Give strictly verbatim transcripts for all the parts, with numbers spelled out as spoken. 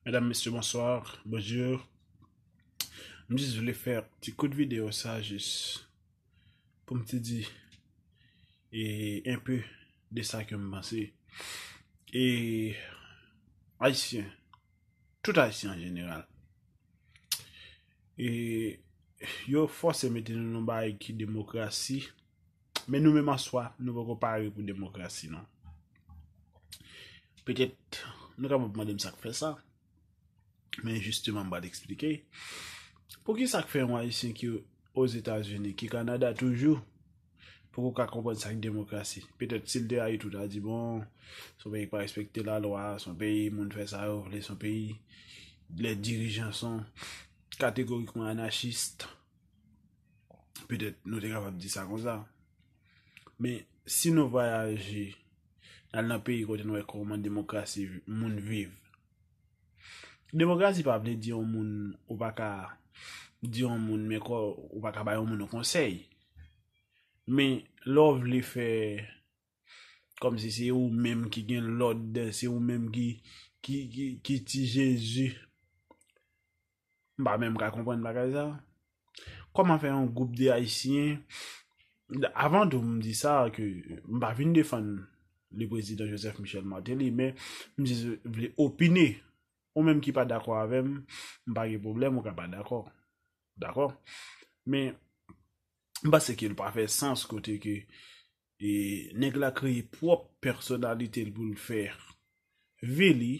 Medam, mesye, bonswa, bonjou. M jis vle fè ti kout videyo sa jis pou m te di e, enpe de sa ke m panse. E Ayisyen, tout Ayisyen an jeneral, e yo fòse mete nou nan bagay ki demokrasi, men nou menm an swa, nou poko pare pou demokrasi, non. Petèt, nou kapab mande m sa k fè sa, men jisteman, m pral eksplike. Poukisa k fè yon Ayisyen ki Ozetazini, ki Kanada toujou, poko ka konprann sa k demokrasi? Petèt, si l te Ayiti, ou ta di, bon, se yon peyi ki pa respekte lalwa, se yon peyi moun fè sa yo vle, se yon peyi, les dirigeants sont catégoriquement anarchistes. Petèt, nou te kapab di sa konsa. Men, si nou vwayaje, n al nan peyi kote n wè kòman demokrasi moun viv. Demokrasi pa vle di yon moun, ou pa ka di yon moun, men kò, ou pa ka bay yon moun yon konsèy. Men, lè w vle fè kòmsi se ou menm ki gen lòd, se ou menm ki, ki, ki, ki ti Jezi. M pa menm ka konprann bagay sa. Kòman fè yon gwoup de Ayisyen, avan tou, m di sa, ke m pa vin defann le prezidan Joseph Michel Martelly, men m jis vle opine. Ou menm ki pa dakò avè m, m pa gen pwoblèm, ou ka pa dakò. Dakò? Men, m panse ke l pa fè sans kote ke e nèg la kreye pwòp pèsonalite l pou l fè vi li,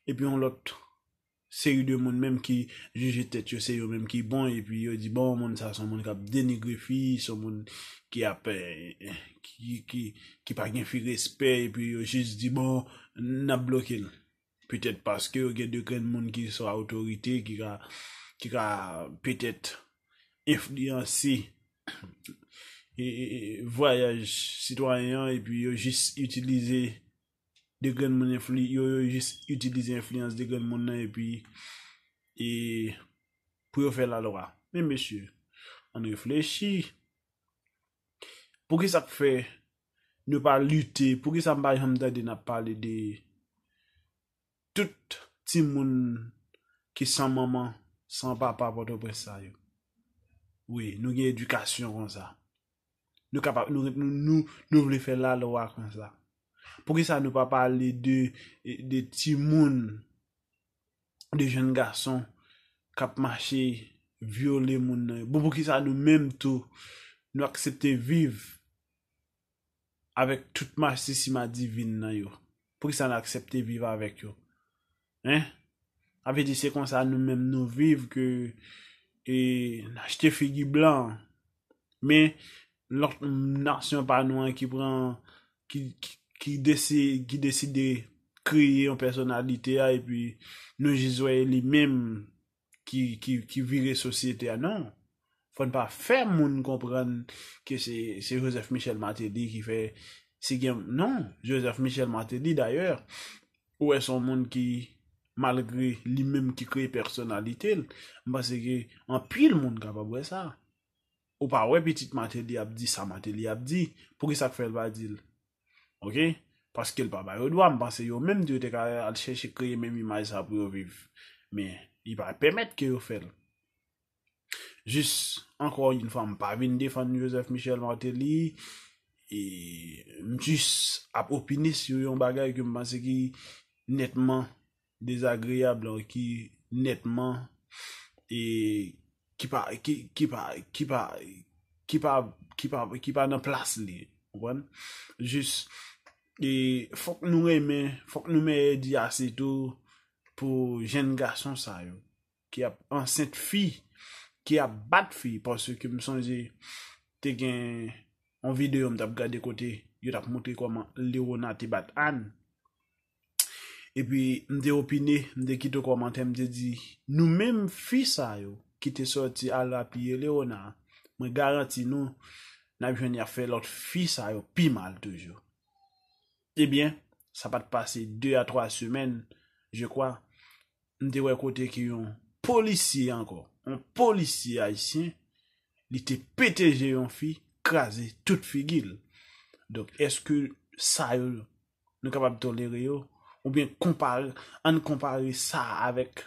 epi yon lòt seri de moun menm ki jije tèt yo, se yo menm ki bon, epi yo di, bon, moun sa se yon moun k ap denigre fi, se yon moun ki ap, eh, ki, ki, ki pa gen fi respè, epi yo jis di, bon, n ap bloke l. Petèt paske yo gen de grenn moun ki sou otorite, ki ka, ki ka petèt enfliyanse e, e, e, vwayaj sitwayen an, epi yo jis itilize de grenn moun enfli-, yo, yo jis itilize enfliyans de grenn moun nan, epi e, pou yo fè lalwa. Men mesye, ann reflechi. Poukisa k fè nou pa lite? Poukisa m pa janm tande n ap pale de tout timoun ki san manman, san papa Pòtoprens sa yo? Wi, nou gen edikasyon konsa. Nou kapab, nou, nou, nou, nou vle fè lalwa konsa. Poukisa nou pa pale de, de timoun, de jèn gason k ap mache vyole moun nan? Bon, poukisa nou menm tou, nou aksepte viv avèk tout masisi madivin nan yo? Poukisa n aksepte viv avèk yo? Hein? Sa vle di se konsa nou menm nou viv ke e, n achte figi blan. Men lòt nasyon pa nou an ki pran, ki, ki, ki desi-, ki deside kreye yon pèsonalite a, epi nou jis wè li menm ki, ki, ki vire sosyete a. Non. Fò n pa fè moun konprann ke se, se Joseph Michel Martelly ki fè, si gen, non, Joseph Michel Martelly, dayè, ou wè se yon moun ki, malgre li menm ki kreye pèsonalite l, m panse ke anpil moun kapab wè sa. Ou pa wè pitit Martelly ap di sa Martelly ap di, poukisa k fè l pa di l? Oke? Paske l pa ba yo dwa, m panse yo menm tou yo te ka al chèche kreye menm imaj sa pou yo viv. Men, li pa pèmèt ke yo fè l. Jis, ankò yon fwa, m pa vin defann Joseph Michel Martelly, e m jis ap opine sou yon bagay ke m panse ki nètman dezagreyab, ki nètman, e ki pa, ki, ki pa, ki pa, ki pa, ki pa, ki pa nan plas li, konprann? Jis, e fòk nou renmen, fòk nou mèt di ase tou pou jèn gason sa yo ki ap ansent fi, ki ap bat fi, paske m sonje te gen yon videyo m t ap gade kote yo t ap montre kòman Léona te bat Anne. Epi m te opine, m te kite yon kòmantè, m te di, nou menm fi sa yo ki te sòti al apiye Léona, mwen garanti nou, n ap jwenn y ap fè lòt fi sa yo pi mal toujou. Ebyen, sa pa t pase de a twa semèn, je kwa, m te wè kote ke yon polisye ankò, yon polisye ayisyen, li te pete je yon fi, kraze tout figi l. Donk, èske sa yo, nou kapab tolere yo? oubyen konpare, ann konpare sa avèk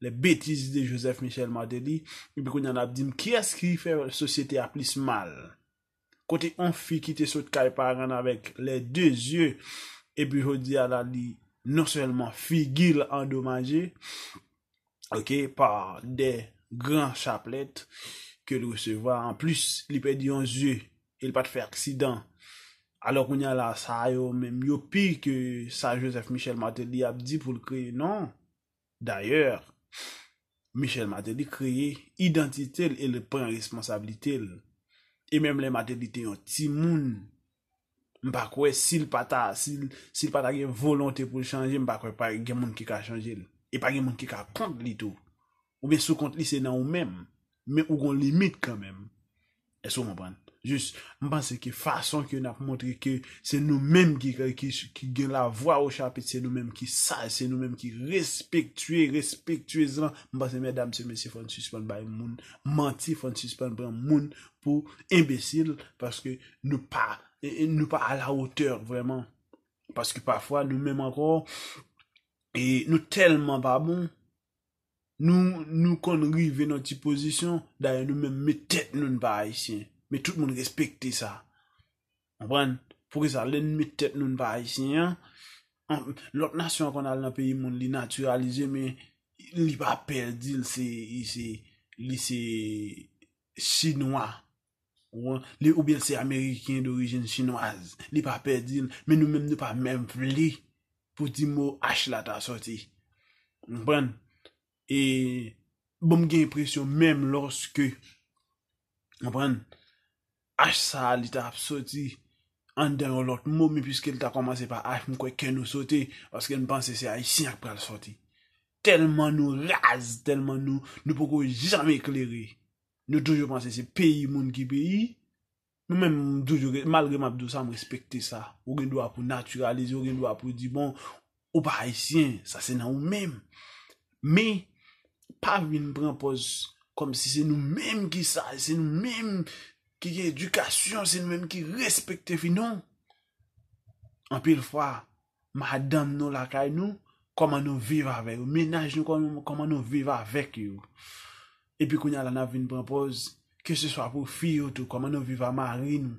les bêtises de Joseph Michel Martelly, epi kounye a n ap di m kiyès ki fè sosyete a plis mal. Kote yon fi ki te sot kay paran avèk les deux yeux, epi jodi a la li non sèlman figi l andomaje, ok, par des grands chaplètes ke l resevwa. Anplis, li pèdi yon zye e l pa t fè aksidan. Alò kounye a la, sa yo menm yo pi ke sa Joseph Michel Martelly ap di pou l kreye. Non. Dayè, Michel Martelly kreye idantite l e l pran responsablite l. E menm lè Martelly te yon timoun, m pa kwè si l pa ta, si l, si l pa ta gen volonte pou l chanje, m pa kwè pa gen moun ki ka chanje l. E pa gen moun ki ka kont li tou. Oubyen sou kont li se nan ou menm. Men ou gon limit kanmenm. Èske w konprann? Jis, m panse ke fason ke n ap montre ke se nou menm ki, ki, ki gen lavwa o chapit, se nou menm ki saj, se nou menm ki respektye, respektyez lan. M panse medam se mesye fò n sispann bay moun manti, fò n sispann pran moun pou enbesil, paske nou pa, e, e, nou pa a la otè vrèman. Paske pafwa nou menm ankò, e, nou tèlman pa bon, nou, nou konn rive nan ti pozisyon, dayè nou menm met tèt nou n pa ayisyen. Men tout moun respekte sa. Konprann? Poukisa lè n met tèt nou n pa ayisyen an, an, lòt nasyon an konn al nan peyi moun, li natiralize, men li pa pè di l se, li se, li se chinwa. Ou, li, oubyen l se ameriken dorijin chinwaz. Li pa pè di l, men nou menm nou pa menm vle pou di mo H la ta sòti. Konprann? E bon, m gen enpresyon menm lòske, konprann, H sa a li ta ap soti anndan yon lòt mo, men piske l ta kòmanse pa H, m kwè kè nou sote, paske n panse se ayisyen k pral sòti. Tèlman nou raz, tèlman nou, nou poko janm eklere. Nou toujou panse se peyi moun ki peyi. Nou menm, m toujou, malgre m ap di w sa, m respekte sa. Ou gen dwa pou natiralize, ou gen dwa pou di, bon, ou pa ayisyen, sa se nan ou menm. Men, pa vin pran pòz kòmsi se nou menm ki saj, se nou menm ki gen edikasyon, se nou menm ki respekte fi, non. Anpil fwa, madanm nou lakay nou, kòman nou viv avè yo, mennaj nou, kòman, kòman nou viv avèk yo. Epi kounye a la, n ap vin pran pòz, keseswa pou fi yo tou, kòman nou viv a mari nou,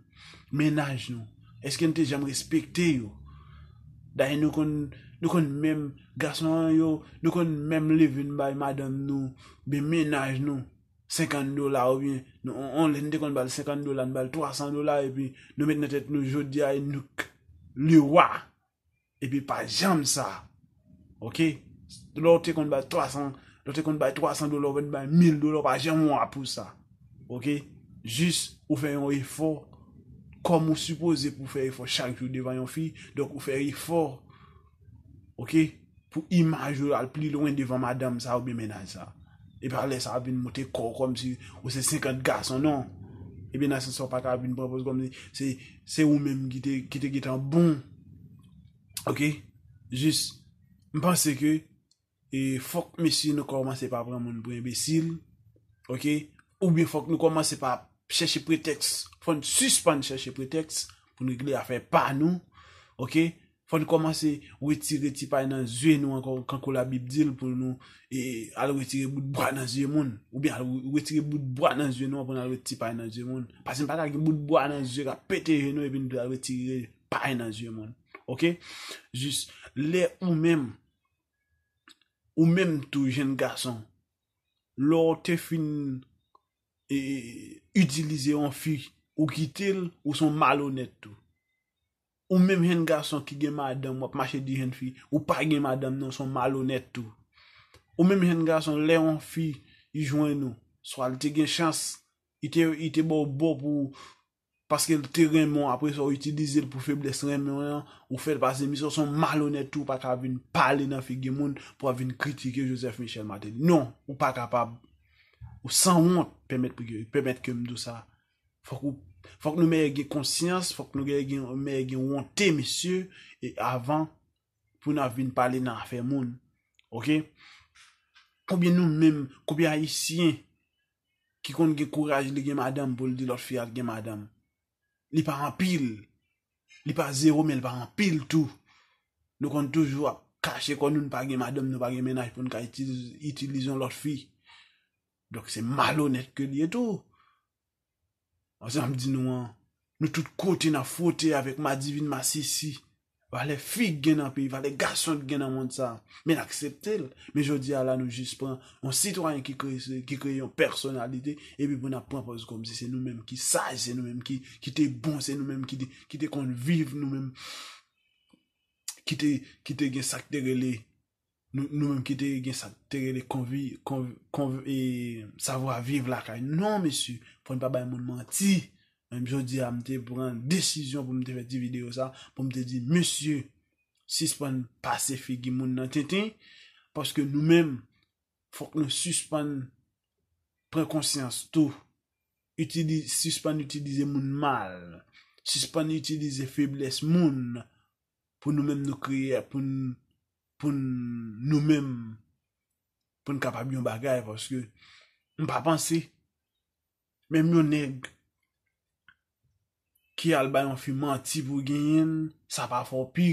mennaj nou. Èske n te janm respekte yo? Dayè, nou konn, nou konn menm gason an yo, nou konn menm leve n bay madanm nou, ben mennaj nou, senkant dola, oubyen, nou, on, on lè n te konn ba l senkant dola, n ba l twa san dola, epi nou met nan tèt nou, jodi a, e nou k lewa. Epi pa janm sa. Ok? Lè w te konn bay twa san, lè w te konn bay twa san dola, ou vin bay mil dola, ou pa janm wa pou sa. Ok? Jis, ou fè yon efò, kòm ou sipoze pou fè efò chak jou devan yon fi, donk ou fè efò, ok, pou imaj ou al pli lwen devan madanm sa oubyen mennaj sa. Epi lè sa ap vin monte kò w kòmsi ou se senkant gason, non. Epi nan sans sa, w pa ka vin pran pòz kòmsi se, se ou menm ki te, ki te gentan bon. Ok? Jis, m panse ke, e, fòk mesye nou kòmanse pa pran moun pou enbesil. Ok? Oubyen fòk nou kòmanse pa chèche pretèks. Fò n sispann chèche pretèks pou n regle afè pa nou. Ok? Fò n kòmanse retire ti pay nan zye nou ankò, kankou Labib di l, pou nou, e, al retire bout bwa nan zye moun. Oubyen al retire bout bwa nan zye nou an pou n al retire ti pay nan zye moun. Paske n pa ka gen bout bwa nan zye k ap pete je nou epi n al retire pay nan zye moun. Ok? Jis lè ou menm, ou menm tou, jenn gason, lè w te fin, e, itilize yon fi, ou kite l, ou se yon malonèt tou. Ou menm jenn gason ki gen madanm, w ap mache di jenn fi, ou pa gen madanm non, se yon malonèt tou. Ou menm jenn gason, lè yon fi, li jwenn ou, swa li te gen chans, li te, li te ba w bò pou, paske l te renmen w, apre sa w itilize l pou feblès renmen w lan, ou fè l pase mizè, w se yon malonèt tou, ou pa ka vin pale nan figi moun pou w ap vin kritike Joseph Michel Martelly. Non, ou pa kapab. Ou sanwont, pèmèt, pèmèt ke m di w sa. Fòk ou, fòk nou mèye gen konsyans, fòk nou mèye gen, mèye gen wonte, mesye, e avan pou n ap vin pale nan afè moun. Ok? Konbyen nou menm, konbyen ayisyen ki konn gen kouraj li gen madanm pou l di lòt fi a l gen madanm? Li pa anpil. Li pa zewo, men li pa anpil tou. Nou konn toujou ap tache kò nou, nou pa gen madanm, nou pa gen mennaj pou nou ka itilize, itilize yon lòt fi. Donk, se malonèt ke l ye tou. Ansanm di nou an, nou tout kote n ap fwote avèk madivin, masisi. Valè fi k gen nan peyi, valè gason k gen nan mond sa. Men n aksepte l. Men jodi a la, nou jis pran yon sitwayen ki kreye, ki kreye yon pèsonalite, epi pou n ap pran pòz kòmsi se nou menm ki saj, se nou menm ki, ki te bon, se nou menm ki te, ki te konn viv, nou menm ki te, ki te gen sa k te rele, nou, nou menm ki te gen sa k te rele konvi, konvi, konvi, e, savwa viv lakay. Non, mesye, fò n pa bay moun manti. Menm jodi a, m te pran desizyon pou m te fè ti videyo sa, pou m te di, mesye, sispann pase figi moun nan tenten, paske nou menm, fòk nou sispann pran konsyans tou. Itili-, sispann itilize moun mal. Sispann itilize feblès moun pou nou menm nou kreye, pou n, pou n, nou menm, pou n kapab yon bagay, paske m pa panse, menm yon nèg ki al bay yon fi manti pou genyen l, sa pa fè w pi,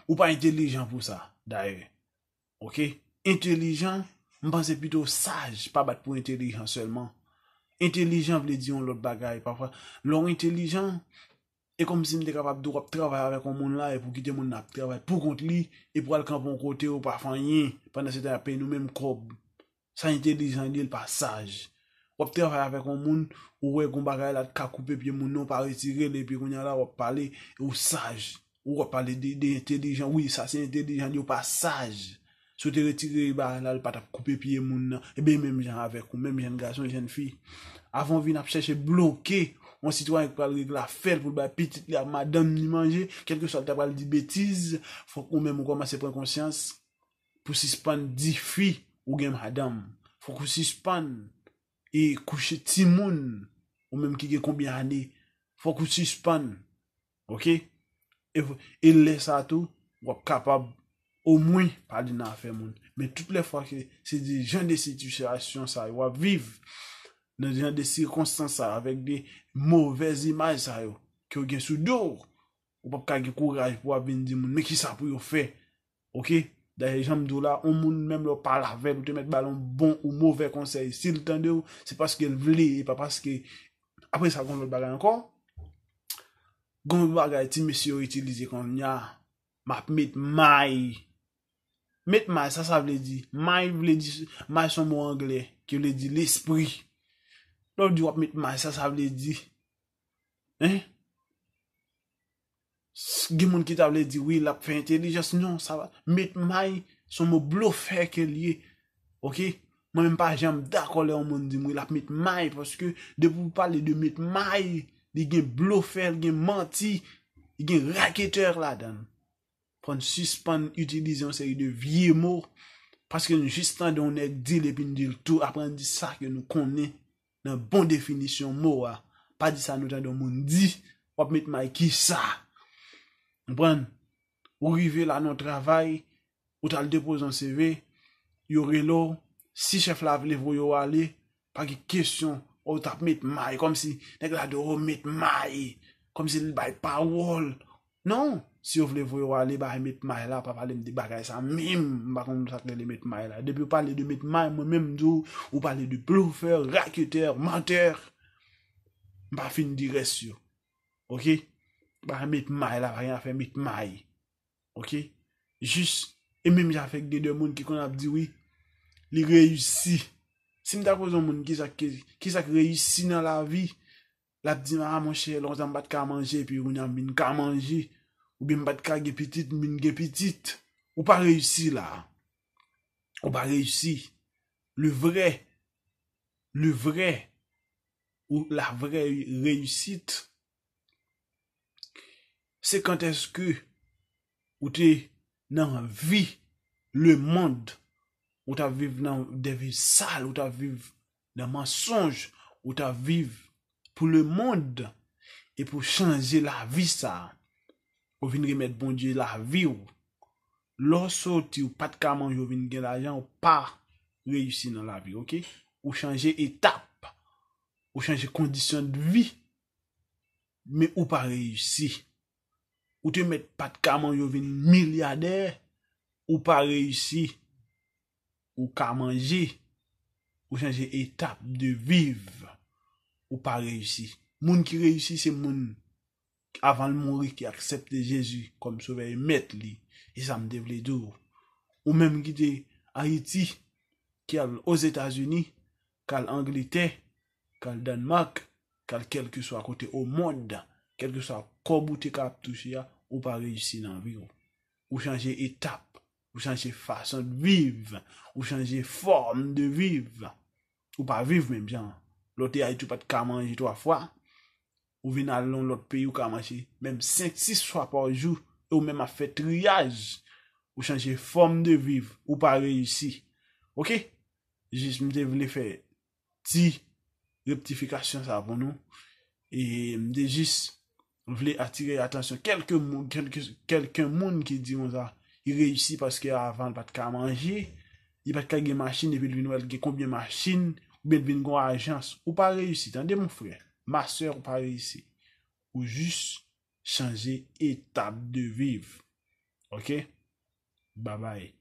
ou pa entelijan pou sa, dayè. Oke? Entelijan, m panse pito saj pa bat pou entelijan sèlman. Entelijan vle di yon lòt bagay. Pafwa, lè w entelijan, e kòmsi m te kapab di w ap travay avèk yon moun la, epi w kite moun nan ap travay pou kont li, epi w al kanpe yon kote, ou pa fè anyen, pandan se tan y ap peye nou menm kòb. Sa entelijan li ye, l pa saj. W ap travay avèk yon moun, ou wè gon bagay la t ka koupe pye moun nan, ou pa retire l, epi kounye a la w ap pale, ou saj. Ou ap pale de, de entelijan, wi, sa se entelijan li, ou pa saj. Si w te retire bagay la, l pa t ap koupe pye moun nan. Ebyen, menm jan avèk ou, menm jèn gason, jèn fi. Avan w vin ap chèche bloke yon sitwayen ki pral regle afè l pou l bay pitit li ak madanm li manje, kèlkeswa l ta pral di betiz, fòk ou menm ou kòmanse pran konsyans pou sispann di fi ou gen madanm. Fòk ou sispann e kouche timoun, ou menm ki gen konbyen ane, fòk ou sispann. Oke? E, e lè sa tou, w ap kapab omwen pale nan afè moun. Men tout lè fwa ke se de jan de sitiyasyon sa yo w ap viv, nan jan de sikonstans sa yo, avèk de movèz imaj sa yo ke w gen sou do w, ou p ap ka gen kouraj pou w ap vin di moun, men kisa pou yo fè? Oke? Dayè, jan m di w la, yon moun, menm lè w pale avè l, ou te mèt ba l yon bon ou movè konsèy, si l tande w, se paske l vle, e pa paske, apre sa, gon lòt bagay ankò. Gon bagay ti mesye yo itilize kounye a, m ap met may. Met may, sa sa vle di? May vle di, may se yon mo anglè ki vle di lespri. Lè w di w ap met may, sa sa vle di? Hein? S-, gen moun ki ta vle di, wi, l ap fè entelijans. Non, sa va. Met may, se yon mo blofè ke l ye. Oke? Mwen menm pa janm dakò lè yon moun di m, wi, l ap met may, paske depi w pale de met may, li gen blofè, li gen manti, li gen raketè ladan l. Fò n sispann itilize yon seri de vye mo, paske n jis tande yon nèg di l epi n di l tou, apre n di sa ke nou konnen nan bon definisyon mo a. Pa di sa nou tande yon moun di, w ap met may kisa? Konprann? Ou rive la nan yon travay, ou t al depoze yon C V, yo rele w, si chèf la vle voye w ale, pa gen kesyon, ou t ap met may, kòmsi nèg la di w, o, met may, kòmsi l bay pawòl. Non, si yo vle voye w ale, bay met may la, pa pale m de bagay sa menm, m pa konn sa k rele met may la. Depi w pale de met may, mwen menm m di w, ou pale de blofè, raketè, mantè. M pa fin di rès yo. Oke? Bay met may la, pa gen afè met may. Oke? Jis, e menm jan avèk gen de moun ki konn ap di, wi, li reyisi. Si m ta poze yon moun kisa k, kisa k reyisi nan lavi, l ap di m, a, monchè, lontan m pa t ka manje, epi kounye a m vin ka manje. Oubyen m pa t ka gen pitit, m vin gen pitit. Ou pa reyisi la. Ou pa reyisi. Le vrai, le vrai, ou la vraie réussite, se quand est-ce que ou te nan vi lemonn, ou t ap viv nan de vi sal, ou t ap viv nan mansonj, ou t ap viv pou lemonn, epi w chanje lavi sa a, ou vin remèt Bondye lavi w. Lè w soti, ou pa t ka manje, ou vin gen lajan, ou pa reyisi nan lavi, oke? Ou chanje etap, ou chanje kondisyon de vi, men ou pa reyisi. Ou te mèt pa t ka manje, ou vin milyadè, ou pa reyisi. Ou ka manje, ou chanje etap de viv, ou pa reyisi. Moun ki reyisi se moun, avan l mouri, ki aksepte Jezi kòm sovè e mèt li. E sa m te vle di w. Ou menm ki te Ayiti, ki al Ozetazini, k al Angletè, k al Dannmak, k al kèlkeswa kote o mond, kèlkeswa kòb ou te ka ap touche a, ou pa reyisi nan vi w. Ou chanje etap, ou chanje fason de viv, ou chanje fòm de viv. Ou pa viv menm jan. Lè w te Ayiti, ou pa t ka manje twa fwa. Ou vin al nan lòt peyi, ou ka manje menm senk, sis fwa pa jou. E ou menm ap fè triyaj. Ou chanje fòm de viv. Ou pa reyisi. Oke? Jis m te vle fè ti reptifikasyon sa pou nou. E m te jis vle atire atansyon kèlke moun, kèlke, kèlke moun ki di konsa, li reyisi paske avan l pa t ka manje, li pa t ka gen machin, epi l vin wè l gen konbyen machin, oubyen l vin gon ajans. Ou pa reyisi, tande mon frè, ma sè, ou pa reyisi. Ou jis chanje etap de viv. Oke? Babay.